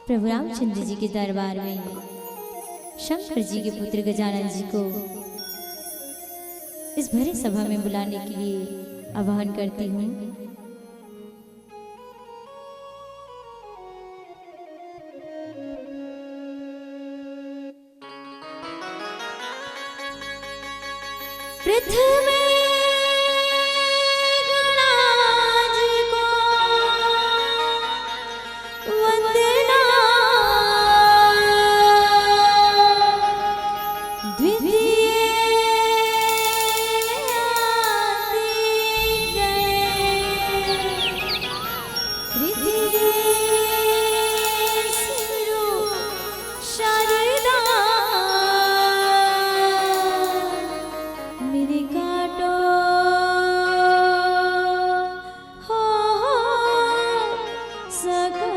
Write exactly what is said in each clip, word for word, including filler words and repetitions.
प्रभु रामचंद्र जी के दरबार में शंकर जी के पुत्र गजानन जी को इस भरी सभा में बुलाने के लिए आह्वान करती हूँ। प्रथम गणराज को वंदना, द्वितीय आदि गणेश, तृतीय सुरु शारदा मेरे काटो हो, हो सकल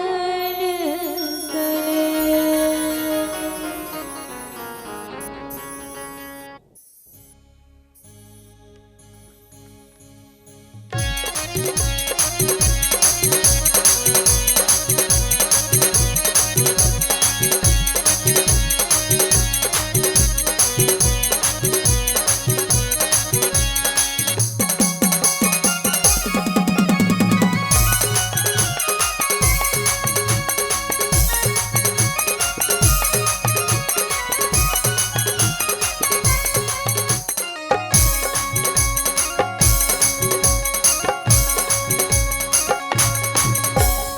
कले।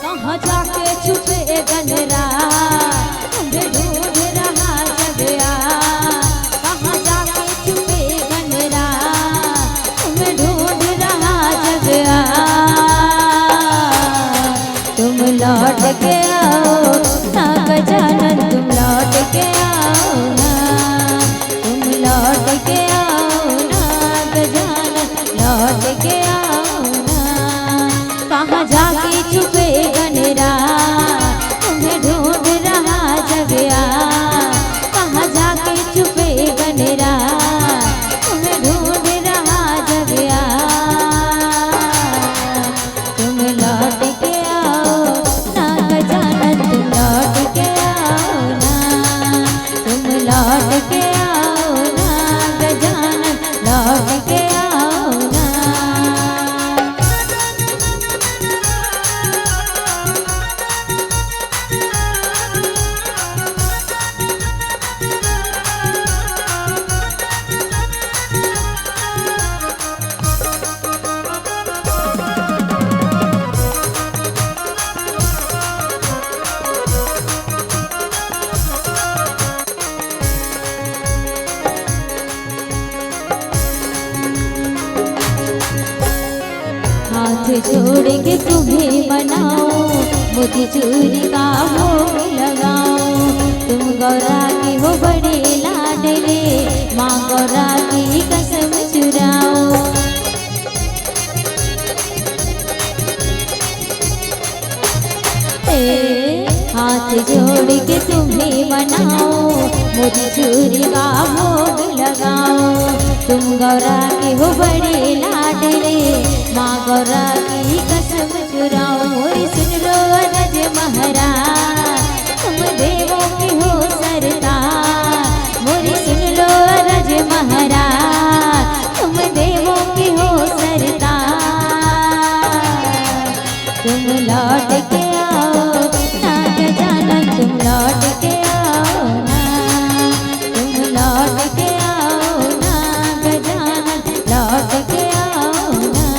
कहाँ जाके छुपे ए गनरा, तुम्हें ढूंढ रहा जग आ। कहाँ जाके छुपे ए गनरा, तुम्हें ढूंढ रहा जग आ। तुम लौट के आओ ना गजानन, तुम लौट के आओ ना, तुम लौट के आओ ना गजानन, लौट के आओ ना। कहाँ जाके छुपे गनरा, तुम्हें ढूंढ रहा जग आ। कहाँ जाके छुपे गनरा, तुम्हें ढूंढ रहा जग आ। तुम लौट के आओ ना गजानन, तुम लौट के आओ ना, तुम लौट के आओ ना गजानन, लौट के आओ ना। हाथ जोड़ के तुम्हें मनाओ, मोती चूरी का भोग लगाओ। तुम गौरा की हो बड़े लाडले, माँ गौरा की कसम चुराओ। ए, हाथ जोड़ के तुम्हें मनाओ, मोती चूरी का भोग लगाओ। तुम गौरा के हो बड़े लाडले, माँ गौरा की कसम चुराओ। मोरी सुन लो अरज महाराज, तुम देवों के हो सरदार। मोरी सुन लो अरज महाराज, तुम देवों के हो सरदार। तुम लौट के आओ ना गजानन, तुम लौट के आओ ना, तुम लौट के आओ ना गजानन, लौट के आओ ना।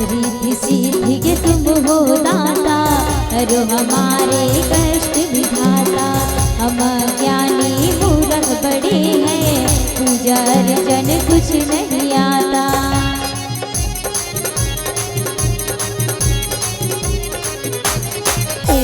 रिद्धि सिद्धि के तुम हो दाता, हरो हमारे कष्ट विधाता। हम ज्ञानी मूरख बड़े हैं, पूजा अर्चन कुछ नहीं आता। हे,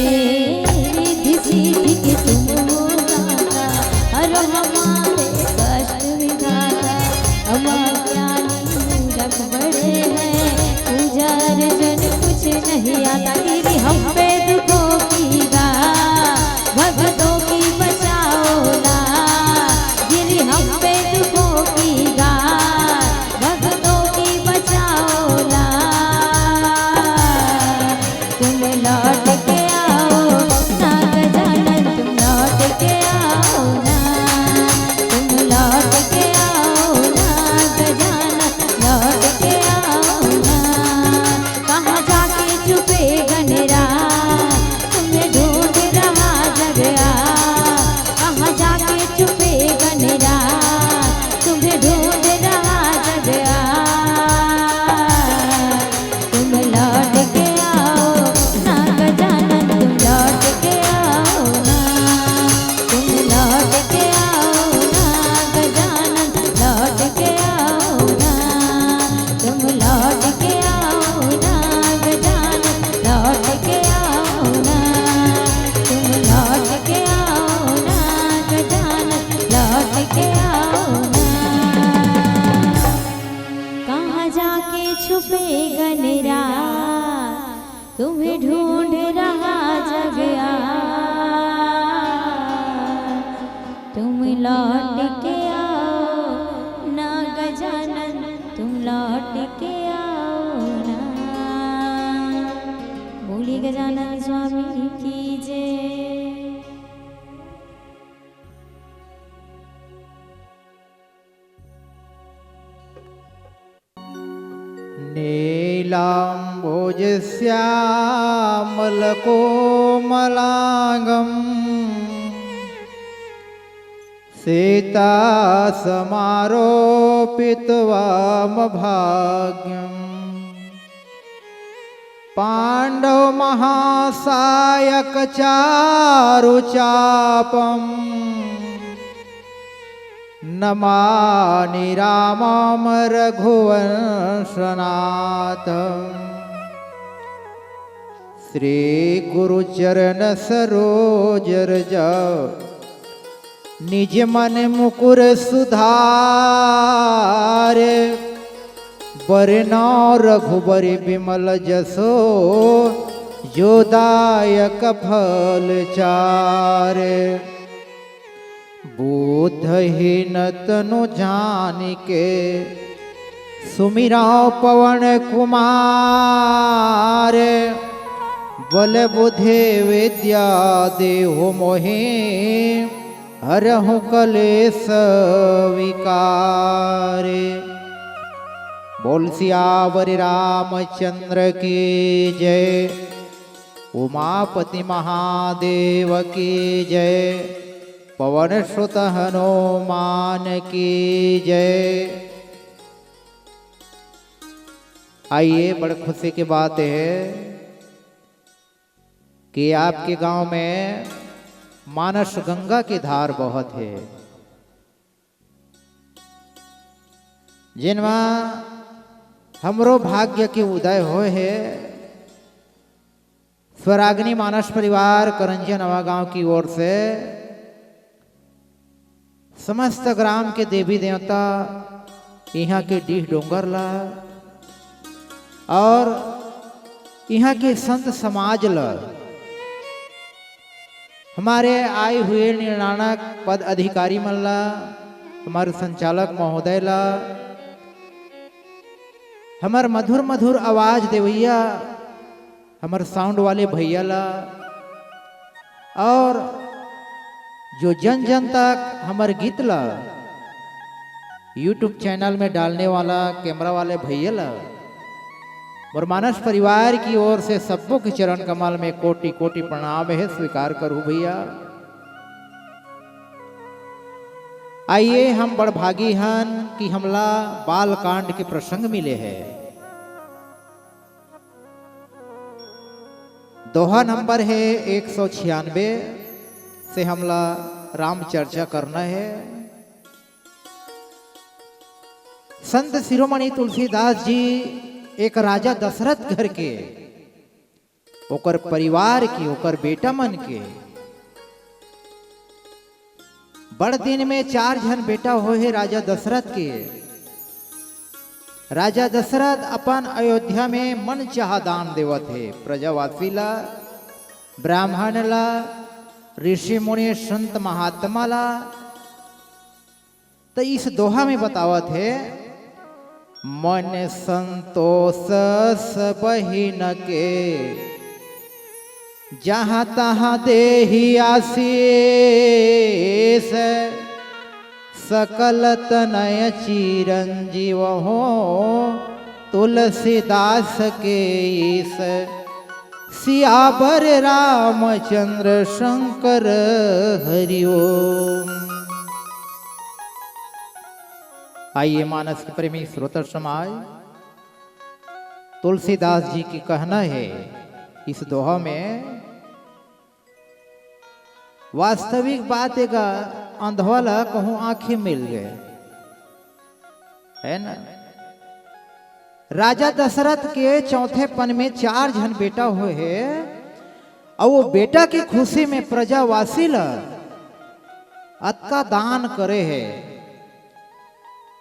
नहीं आता। गिरी हम पे दुखों की गाय, भक्तों की बचाओ ना। गिरी हम पे दुखों की गाय, भक्तों की बचाओ ना। तुम लौट के आओ ना गजानन, तुम लौट के आओ ना। तुम लौट के आओ ना गजानन, लौट के आओ ना। कहाँ जाके छुपे गनरा, तुम्हें ढूंढ रहा जग आ। कहाँ जाके छुपे गनरा, तुम्हें ढूंढ रहा जग आ। तुम लौट के आओ ना गजानन, तुम लौट के आओ ना। तुम लौट के आओ ना गजानन, लौट के आओ ना। तुम लौट के आओ ना गजानन, लौट के आओ ना। तुम लौट के आओ ना गजानन, लौट के आओ ना। कहाँ जाके छुपे गनरा, तुम्हें ढूंढ रहा जग आ। तुम लौट के आओ ना गजानन, तुम लौट के आओ ना। बोलिए गजानन स्वामी की जय। नीलाम्बुजश्यामलकोमलाङ्गम् सीतासमारोपितवामभाग्यम्। पाण्डवमहासायकचारुचापम् नमानि रामं रघुवंशनाथम्। श्री गुरु चरण सरोज रज निज मन मुकुर सुधार। बरनउँ रघुबर बिमल जसु जो दायक फल चार। बूझहिं न तनु जानिके सुमिरउँ पवन कुमार। बल बुद्धि विद्या देहु मोहिं हरहु कलेस विकार। बोल सियावर रामचंद्र की जय। उमापति महादेव की जय। पवन सुत हनुमान की जय। आइए, बड़ खुशी की बात है कि आपके गांव में मानस गंगा की धार बहत है, जेन मा हमरो भाग्य के उदय होय हे। स्वरागिनी मानस परिवार करंजिया नवा गांव की ओर से समस्त ग्राम के देवी देवता इहाँ के डीह डोंगर ला और इहाँ के संत समाज ला, हमारे आए हुए निर्णायक पद अधिकारी मन ला, हमारे संचालक महोदय ला, हमर मधुर मधुर आवाज देवैया हमर साउंड वाले भैया ला और जो जन जन तक हमर गीत ला YouTube चैनल में डालने वाला कैमरा वाले भैया ला, मोर मानस परिवार की ओर से सबो के चरण कमल में कोटि कोटि प्रणाम है, स्वीकार करू भैया। आइए, हम बड़ भागी हन कि हमला बाल कांड के प्रसंग मिले है। दोहा नंबर है एक सौ छियानवे से हमला राम चर्चा करना है। संत शिरोमणि तुलसीदास जी एक राजा दशरथ घर के, ओकर परिवार के, ओकर बेटा मन के, बड़ दिन में चार झन बेटा होए हे राजा दशरथ के। राजा दशरथ अपन अयोध्या में मन चाहा दान देवत हे, प्रजावासी ला, ब्राह्मण ला, ऋषि मुनि संत महात्मा ला। त इस दोहा में बतावत हे, मन संतोष सबहिन के, जहाँ तहाँ देहि आशीष, सकल तनय चिरंजीव हो, तुलसीदास के ईश। सियावर रामचंद्र शंकर हरि ओम। आइए मानस के प्रेमी श्रोता समाज, तुलसीदास जी के कहना हे इस दोहा में, वास्तविक बात एगा, अंधवा ला कहूँ आँखी मिल गे, हे ना? राजा दशरथ के चौथेपन में चार झन बेटा होए हे, अउ वो बेटा के खुशी में प्रजावासी ला अतका दान करे हे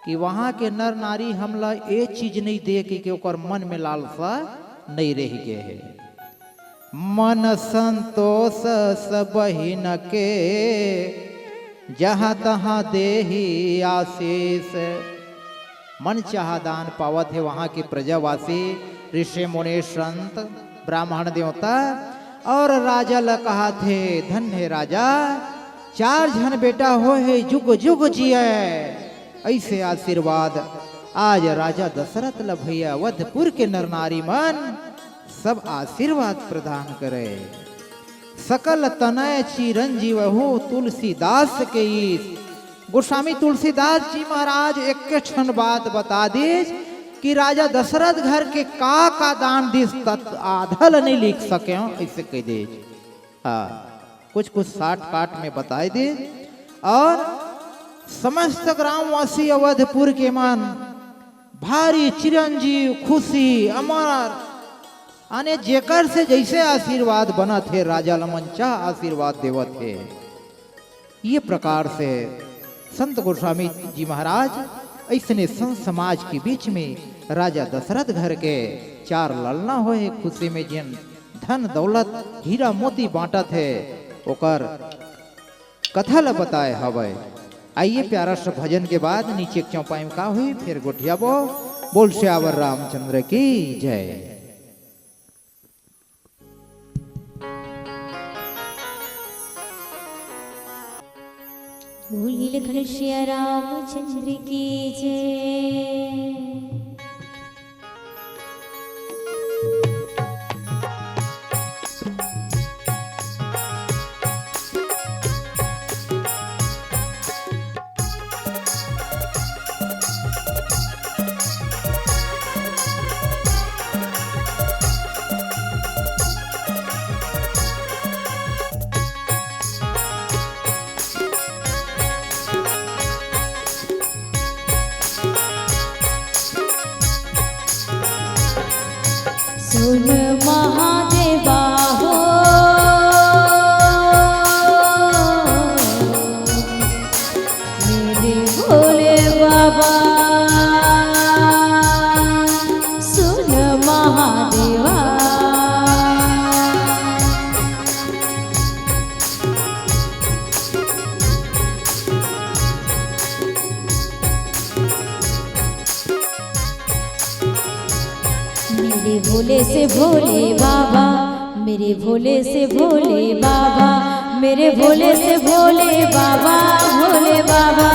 कि वहाँ के नर नारी हमला ए चीज नहीं दे के, के ओकर मन में लालसा नहीं रह गए हे। मन संतोष सबहिन के, जहाँ तहाँ देहि आशीष। मन चाहा दान पावत हे वहाँ के प्रजावासी, ऋषि मुनि संत ब्राह्मण देवता। और राजा ल कहाथे, धन्य राजा, चार झन बेटा होए हे, जुग जुग जिए। ऐसे आशीर्वाद आज राजा दशरथ ल भैया अवधपुर के नर नारी मन सब आशीर्वाद प्रदान करे। सकल तनय चिरंजीव हो तुलसीदास के ईश। गोस्वामी तुलसीदास जी महाराज एक क्षण बात बता दीज कि राजा दशरथ घर के का का दान दिस, तत आधा ल नहीं लिख सके, ऐसे कह दीज। हाँ, कुछ कुछ साठ काट में बताए दे। और समस्त ग्रामवासी अवधपुर के मन भारी चिरंजीव, खुशी, अमर, आने जेकर से जैसे आशीर्वाद बनत हे, राजा ल मन चाह आशीर्वाद देवत हे। ये प्रकार से संत गोस्वामी जी महाराज ऐसने संत समाज के बीच में राजा दशरथ घर के चार ललना होए, खुशी में जिन धन दौलत हीरा मोती बांटत हे, ओकर कथा ल बताए हवय। आइए प्यारा सा भजन के बाद नीचे के चौपाई में का हुई, फिर गोठियाबो। बोल सियावर रामचंद्र की जय। बोली लखन सिया रामचंद्र की जय। सुन महादेवा हो, मेरे भोले बाबा, सुन महादेवा। मेरे भोले से भोले बाबा, मेरे भोले से भोले बाबा, मेरे भोले से भोले बाबा, भोले बाबा,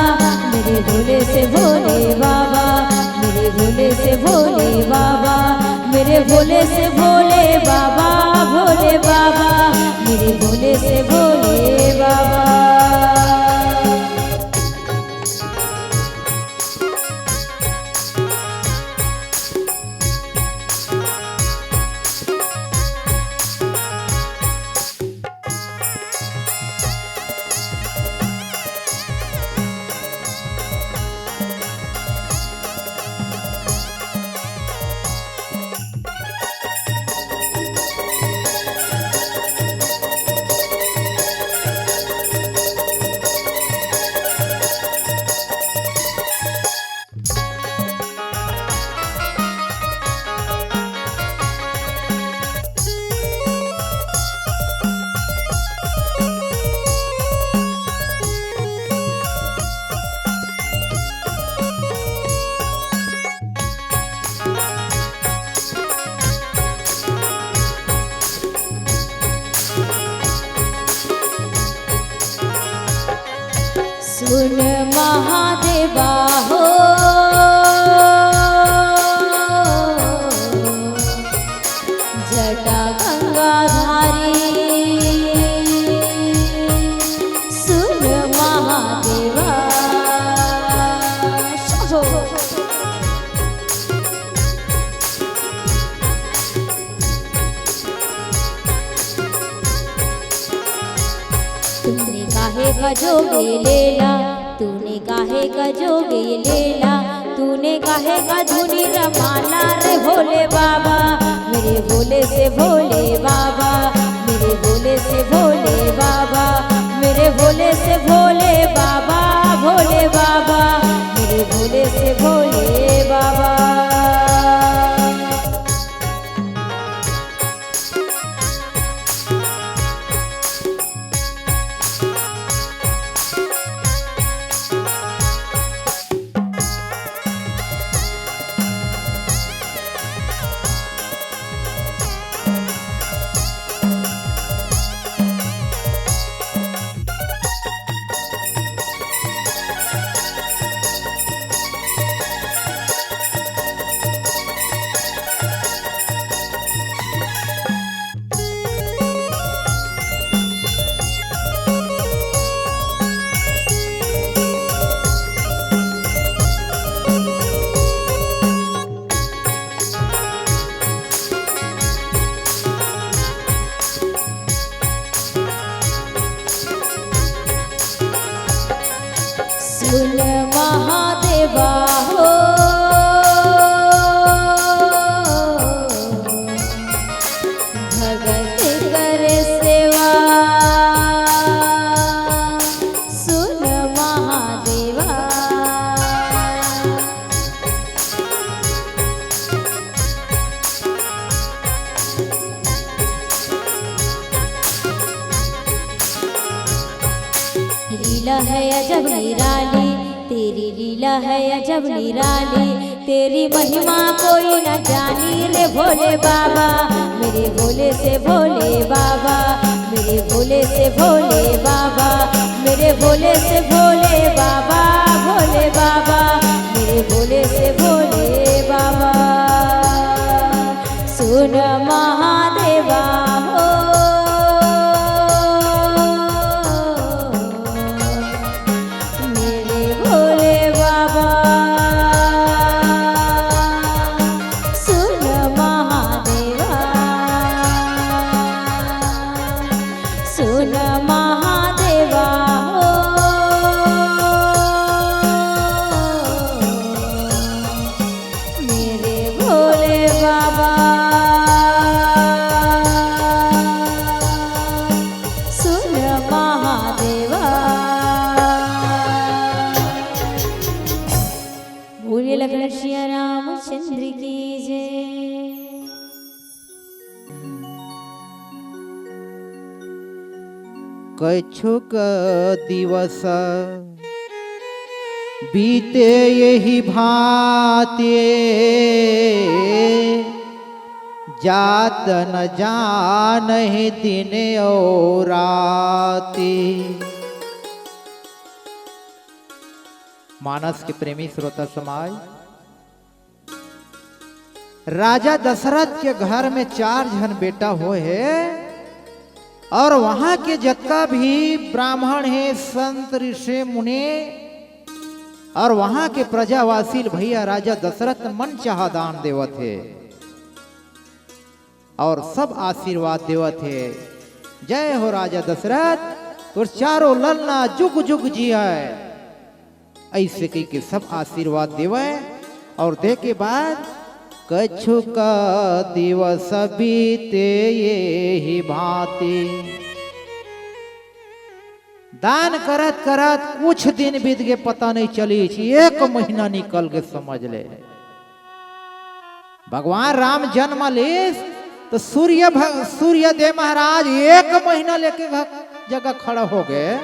मेरे भोले से भोले बाबा, मेरे भोले से भोले बाबा, मेरे भोले से भोले बाबा, भोले बाबा, मेरे भोले से भोले बाबा। सुन महादेवा हो, जटा गंगाधारी, सुन महादेवा। तूने काहे का जोगे लेला, तूने काहे का जोगे लेला, तूने काहे का धुनी रमाला रे भोले बाबा, मेरे भोले से भोले बाबा, मेरे भोले से भोले बाबा, मेरे भोले से भोले बाबा, भोले बाबा, मेरे भोले से भोले बाबा। सुन महादेवा हो, भगत कर सेवा, सुन महादेवा। लीला है अजब निराली, तेरी लीला है अजब निराली, तेरी महिमा कोई न जानी रे भोले बाबा, मेरे भोले से भोले बाबा, मेरे भोले से भोले बाबा, मेरे भोले से भोले बाबा, भोले बाबा, मेरे भोले से भोले बाबा। सुन महादेवा हो, मेरे भोले बाबा। सुन महादेवा, सुन महादेवा हो, मेरे भोले बाबा। सुन महादेवा। बोलिए लखन सिया रामचंद्र की जय। कछुक दिवस बीते यही भांति, जात न जानहि दिन और राति। मानस के प्रेमी श्रोता समाज, राजा दशरथ के घर में चार झन बेटा होए हे और वहां के जतका भी ब्राह्मण हे, संत, ऋषि, मुनि और वहां के प्रजावासी भैया राजा दशरथ मन चाहा दान देवत हे और सब आशीर्वाद देवत हे। जय हो राजा दशरथ, तोर चारों ललना जुग जुग जिए। ऐसे कहि के सब आशीर्वाद देवे और दे के बाद कछुक दिवस बीते यही भांति। दान करत करत कुछ दिन बीत गे, पता नहीं चलिस, एक महीना निकल गे, समझ ले। भगवान राम जन्म लिस तो सूर्य भ-, सूर्य देव महाराज एक महीना लेके घर जगह खड़ा हो गए।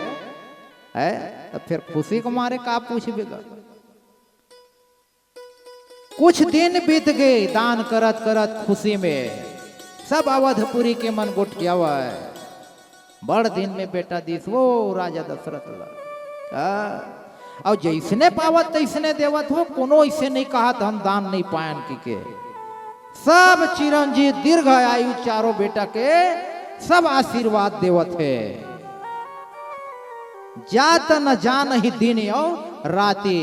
है, तो फिर खुशी के मारे का पूछबे गा? कुछ दिन बीत गए दान करत करत खुशी में, सब अवधपुरी के मन गोठियावय। बड़ दिन में बेटा दिस वो राजा दशरथ ला। आ, अउ जइसने पावत तइसने देवत हो, कोनो अइसे नइ कहत हम दान नइ पायन कहिके। सब चिरंजीव दीर्घ आयु चारों बेटा के सब आशीर्वाद देवत हे। जात न जानही दिन अउ राति,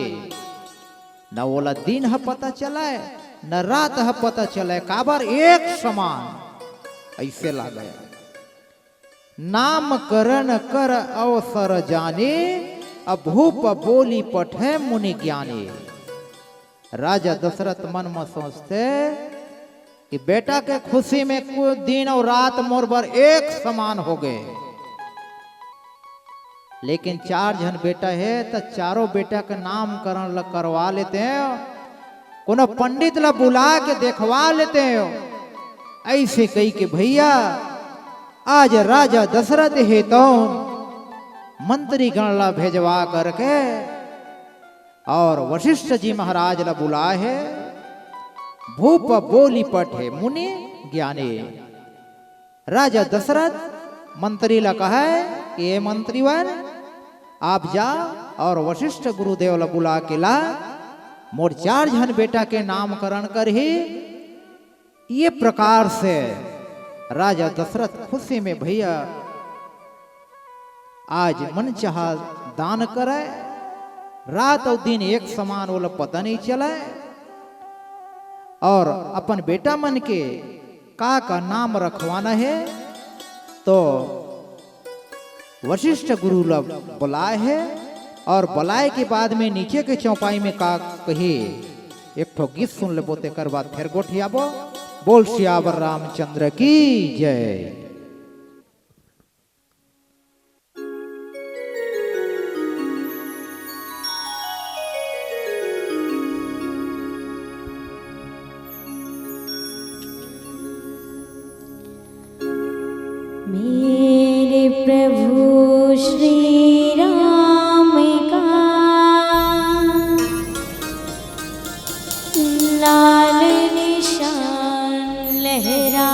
न ओला दिन ह पता चलय, न रात ह पता चलय, काबर एक समान अइसे लागय। नामकरण कर अवसर जाने, अब भूप बोली पठे मुनि ज्ञानी। राजा दशरथ मन म सोचथे कि बेटा के खुशी में कुछ दिन अउ रात मोर बर एक समान होगे, लेकिन चार झन बेटा हे, त चारों बेटा के नामकरण ल करवा लेतेंव, कोनो पंडित ल बुला के देखवा लेतेंव। अइसे कहिके भइया, आज राजा दशरथ हे तउन मंत्रीगण ला भेजवा करके अउ वशिष्ठ जी महाराज ला बुलाए हे। भूप बोली पठे मुनि ज्ञानी। राजा दशरथ मंत्री ला कहय कि ए मंत्रीवन, आप जा अउ वशिष्ठ गुरुदेव ला बुला के ला, मोर चार झन बेटा के नामकरण करही। ये प्रकार से राजा दशरथ खुशी में भइया आज मन चाहा दान करय, रात अउ दिन एक समान ओला पता नइ चलय, अउ अपन बेटा मन के का का नाम रखवाना हे, तो वशिष्ठ गुरु ल बुलाए हे अउ बुलाए के बाद में नीचे के चौपाई में का कहे, एक ठो गीत सुन लेबो, तेकर बाद फेर गोठियाबो। बोल सियावर रामचंद्र की जय। मेरे प्रभु श्री राम का लाल निशान लहराएगा।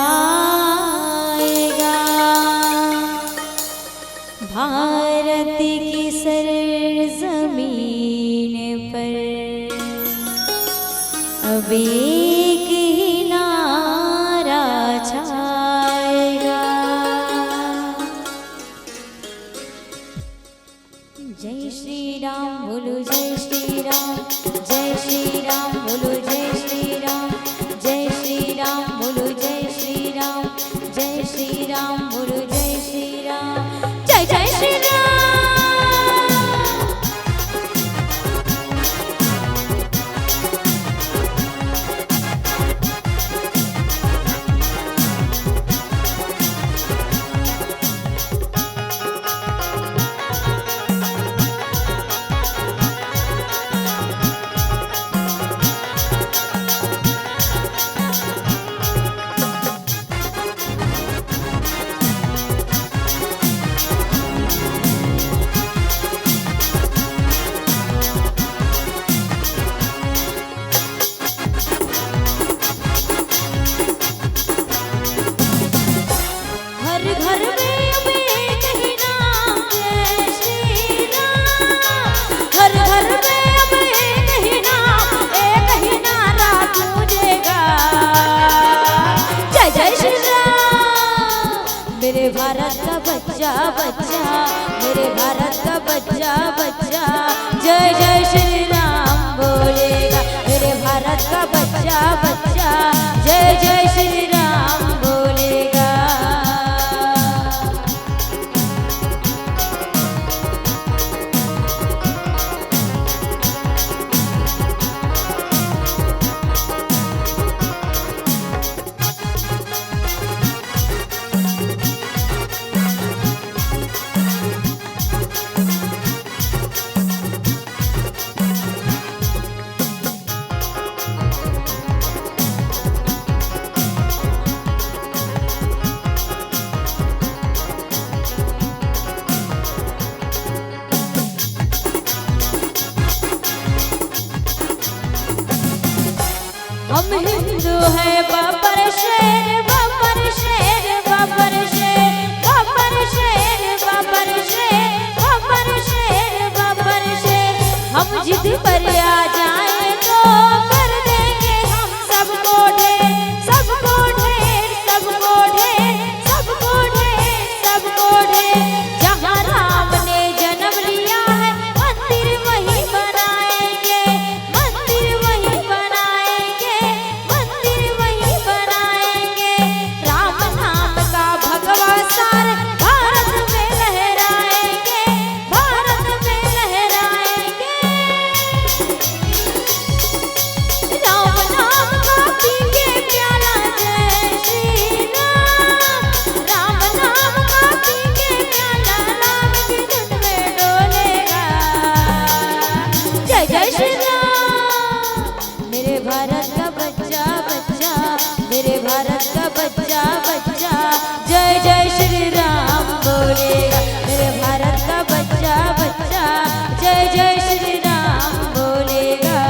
भारत की सरजमीन पर अब एक ही नारा छाएगा। जय श्री राम बोलो, जय श्री राम, जय श्री राम बोलो, जय श्री राम, जय श्री राम बोलो, जय श्री राम, जय श्री राम बोलो, जय श्री राम, जय जय श्री राम। हर घर में अब एक ही नाम जय श्री राम। हर घर में अब एक ही नाम, एक ही नारा गूंजेगा। जय जय श्री राम। मेरे भारत का बच्चा बच्चा, मेरे भारत का बच्चा बच्चा जय जय श्री राम बोलेगा। मेरे भारत का बच्चा बच्चा जय जय श्री राम बोलेगा। हम हिंदू है बब्बर शेर, बब्बर शेर, बब्बर शेर, बब्बर शेर, बब्बर शेर, बब्बर शेर, बब्बर का बच्चा बच्चा जय जय श्री राम बोलेगा। मेरे भारत का बच्चा बच्चा जय जय श्री राम बोलेगा।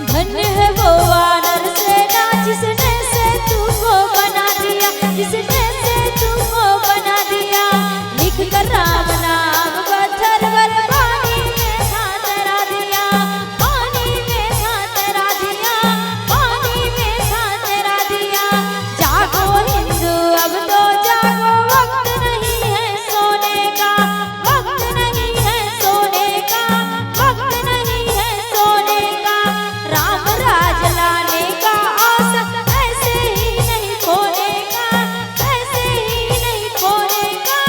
धन्य है वो वानर सेना जिसने सेतु को बना दिया, जिसने सेतु को बना दिया। लिख कर राम नाम पत्थर पर पानी में था तैरा दिया, पानी में था तैरा दिया, पानी में था तैरा दिया। जागो हिंदू, अब तो जागो, वक्त नहीं है सोने का, वक्त नहीं है सोने का, वक्त नहीं है सोने का। राम राज लाने का आस ऐसे ही नहीं खोने का, ऐसे ही नहीं खोने का।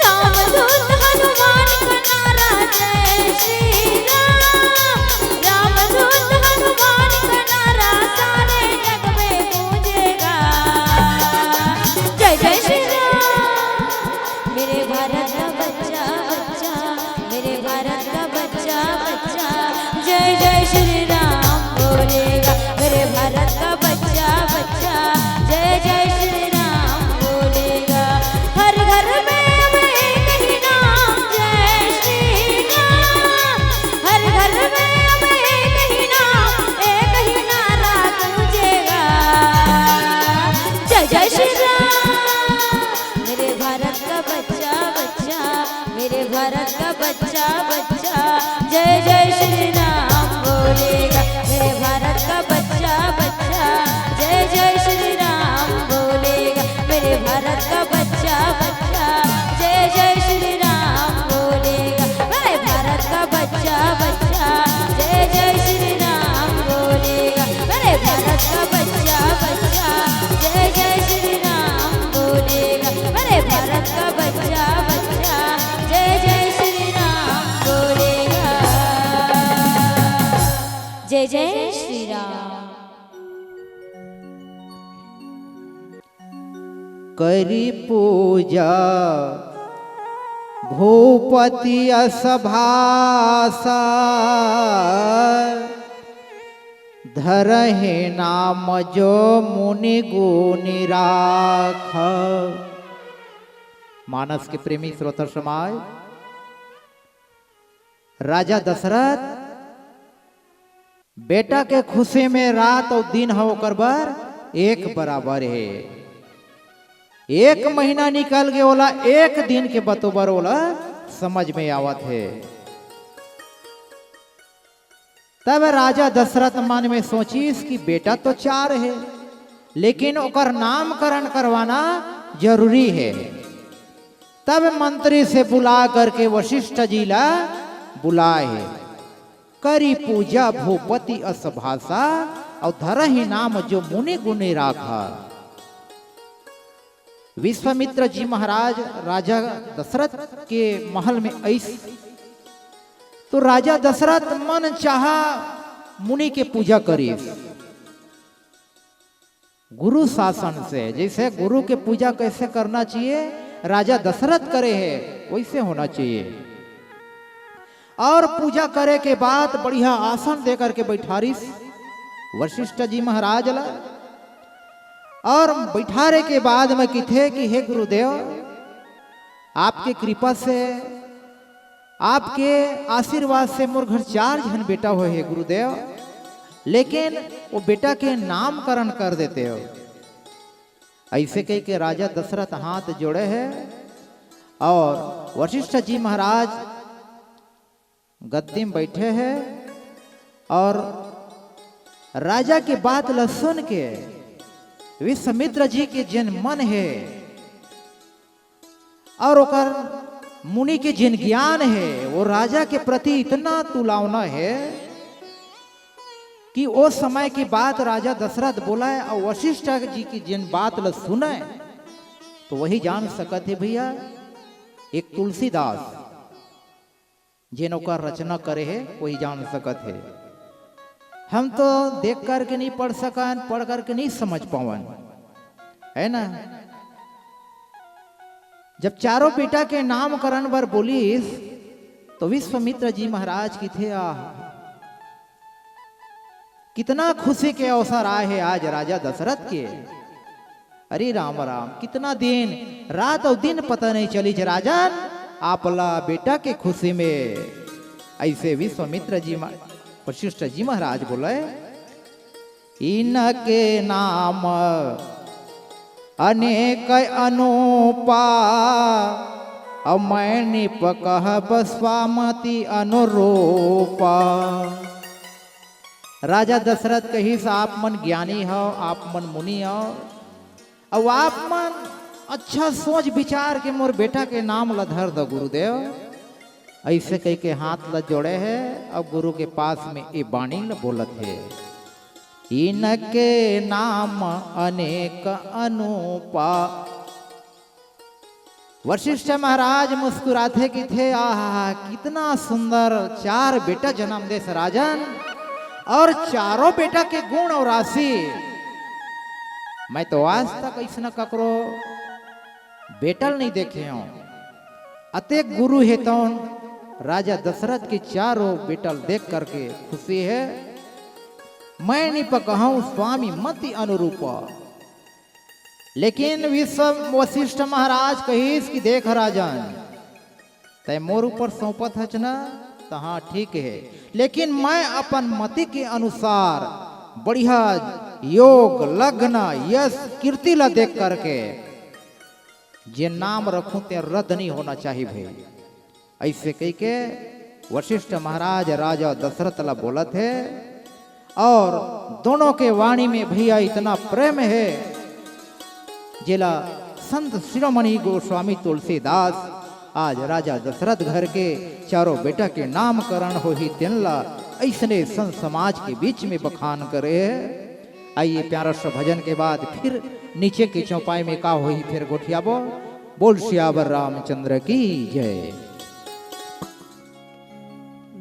रामदूत हनुमान का नारा जय श्री राम, रामदूत हनुमान का नारा सारे जग में गूंजेगा। जय जय श्री राम। मेरे भारत का बच्चा बच्चा, मेरे भारत का बच्चा बच्चा जय जय श्री राम बोलेगा। मेरे भारत का बच्चा बच्चा जय जय श्री राम बोलेगा। हर घर में अब एक ही नाम जय श्री राम, हर घर में अब एक ही नाम, एक ही नारा गूंजेगा। जय जय श्री राम। मेरे भारत का बच्चा बच्चा, मेरे भारत का बच्चा बच्चा जय जय श्री राम बोलेगा। मेरे भारत का बच्चा बच्चा जय जय श्री राम बोलेगा। मेरे भारत का बच्चा बच्चा जय जय श्री राम बोलेगा। मेरे भारत का बच्चा बच्चा जय जय श्री राम बोलेगा। मेरे भारत का बच्चा बच्चा जय जय श्री राम बोलेगा। मेरे भारत का बच्चा बच्चा जय जय श्री राम बोलेगा। जय जय श्री राम। करी पूजा भूपति अस भाषा, धरहि नाम जो मुनि गुनि राख। मानस के प्रेमी श्रोता समाज, राजा दशरथ बेटा के खुशी में रात अउ दिन ह ओकर बर एक बराबर हे। एक महीना निकल गे, ओला एक दिन के बतोबर ओला समझ में आवत हे। तब राजा दशरथ मन में सोचिस कि बेटा तो चार हे, लेकिन ओकर नामकरण करवाना जरूरी हे। तब मंत्री से बुला करके वशिष्ठ जी ला बुलाए हे। करी पूजा भूपति अस भाषा, अउ धरहि नाम जो मुनि गुनि राखा। विश्वामित्र जी महाराज राजा दशरथ के महल में आइस, तो राजा दशरथ मन चाहा मुनि के पूजा करिस। गुरु शासन से, जैसे गुरु के पूजा कैसे करना चाहिए, राजा दशरथ करे हे, वैसे होना चाहिए। और पूजा करे के बाद बढ़िया आसन दे करके बैठारिस वशिष्ठ जी महाराज ला। और बैठारे के बाद में किथे कि हे गुरुदेव, आपके कृपा से, आपके आशीर्वाद से मोर घर चार झन बेटा होए हे गुरुदेव, लेकिन वो बेटा के नामकरण कर देते हो। ऐसे कह के राजा दशरथ हाथ जोड़े हे और वशिष्ठ जी महाराज गद्दी में बैठे हे और राजा के बात ल सुन के विश्वामित्र जी के जेन मन हे और ओकर मुनि के जेन ज्ञान हे, वो राजा के प्रति इतना तुलावना हे कि ओ समय के बात राजा दशरथ बोले और वशिष्ठ जी की जेन बात ल सुने, तो वही जान सकत हे भैया, एक तुलसीदास जेन ओकर रचना करे हे, वही जान सकत हे। हम तो देख करके नहीं पढ़ सकन, पढ़ करके नहीं समझ पावन, है ना? जब चारों बेटा के नामकरण बर बोलिस, तो विश्वामित्र जी महाराज किथे, आह, कितना खुशी के अवसर आए हे आज राजा दशरथ के। अरे राम राम, कितना दिन, रात और दिन पता नहीं चलिस राजन, आपला बेटा के खुशी में। ऐसे विश्वामित्र जी मा-, वशिष्ठ जी महाराज बोले, इनके नाम अनेक अनूपा, अउ मैं नृप कहब स्वाम अति अनुरूपा। राजा दशरथ कहिस, आप मन ज्ञानी हव, आप मन मुनि हव, अउ आप मन अच्छा सोच विचार के मोर बेटा के नाम ल धर द गुरुदेव। ऐसे कह के हाथ ल जोड़े हे, अब गुरु के पास में ये बाणी ल बोलत हे, इनके नाम अनेक अनूपा। वशिष्ठ महाराज मुस्कुराथे किथे, आहा, कितना सुंदर चार बेटा जन्म देस राजन, और चारों बेटा के गुण और राशि, मैं तो आज तक ऐसना ककरो बेटा ल नहीं देखे हूं। अतेक गुरु हे तौन राजा दशरथ के चारों बेटा ल देख करके खुशी हे। मैं नृप कहूं स्वाम अति अनुरूपा। लेकिन विश्व वशिष्ठ महाराज कहिस कि देख राजन, तै मोर ऊपर सौंपत हच ना, त हाँ ठीक हे, लेकिन मैं अपन मति के अनुसार बढ़िया योग, लग्न, यश, कीर्ति ला देख करके जे नाम रखूं ते रद्द नहीं होना चाहिए भाई। ऐसे कह के वशिष्ठ महाराज राजा दशरथ ला बोलत हे, और दोनों के वाणी में भैया इतना प्रेम हे, जेला संत शिरोमणि गोस्वामी तुलसीदास आज राजा दशरथ घर के चारों बेटा के नामकरण होही, तेन ला ऐसने संत समाज के बीच में बखान करे हे। आइए, प्यारा सा भजन के बाद फिर नीचे के चौपाई में का होही, फिर गोठियाबो। बोल सियावर रामचंद्र की जय।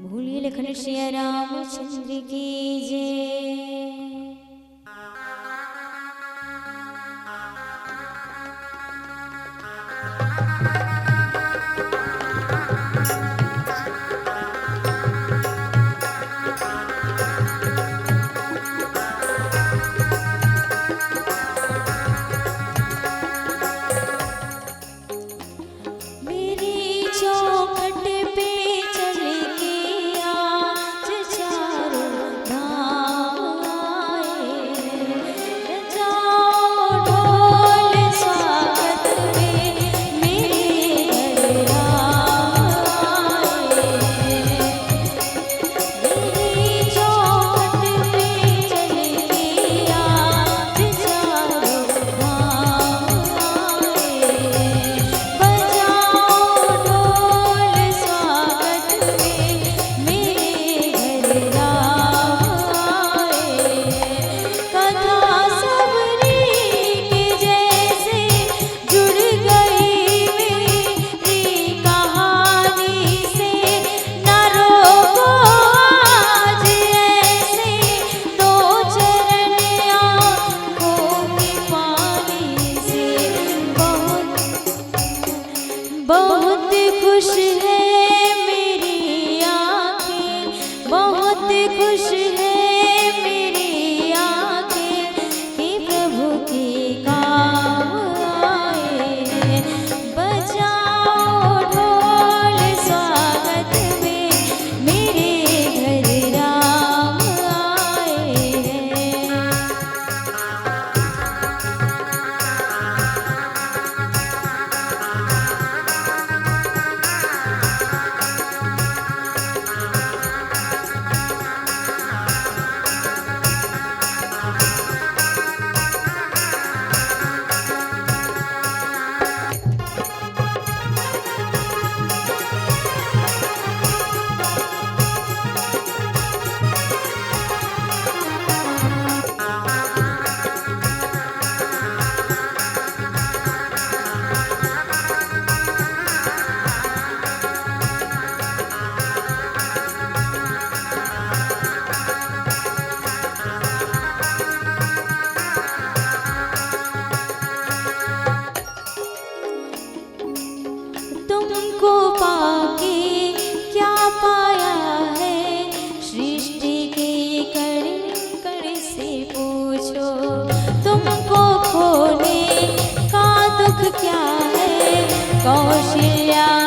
बोलिए लखन सिया रामचंद्र की जय। मेरी चौखट पे चल के आज चारों धाम आए हैं। बजाओ ढोल स्वागत में मेरे घर राम आए हैं। जुड़ गई मेरी कहानी से, ना रोको आज ऐसे दो चरण आंखों के पानी से। बहुत, बहुत खुश है मेरी आंखें, बहुत खुश है मेरी आंखें कि प्रभु की कौशल्या